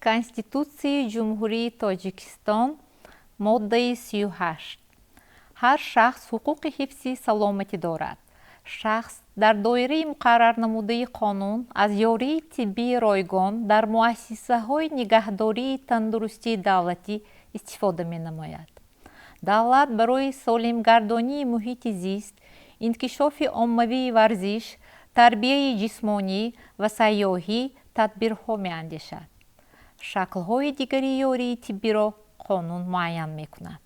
Конститутсияи Ҷумҳурии Тоҷикистон, моддаи 38. Ҳар шахс ҳуқуқи ҳифзи саломатӣ дорад. Шахс дар доираи муқаррарнамудаи қонун аз ёрии тиббии ройгон дар муассисаҳои нигаҳдории тандурустии давлатӣ истифода менамояд. Давлат барои солимгардонии муҳити зист, инкишофи оммавии варзиш, тарбияи ҷисмонӣ ва сайёҳӣ тадбирҳо меандешад. Шаклҳои дигари ёрии тиббиро қонун муайян мекунад.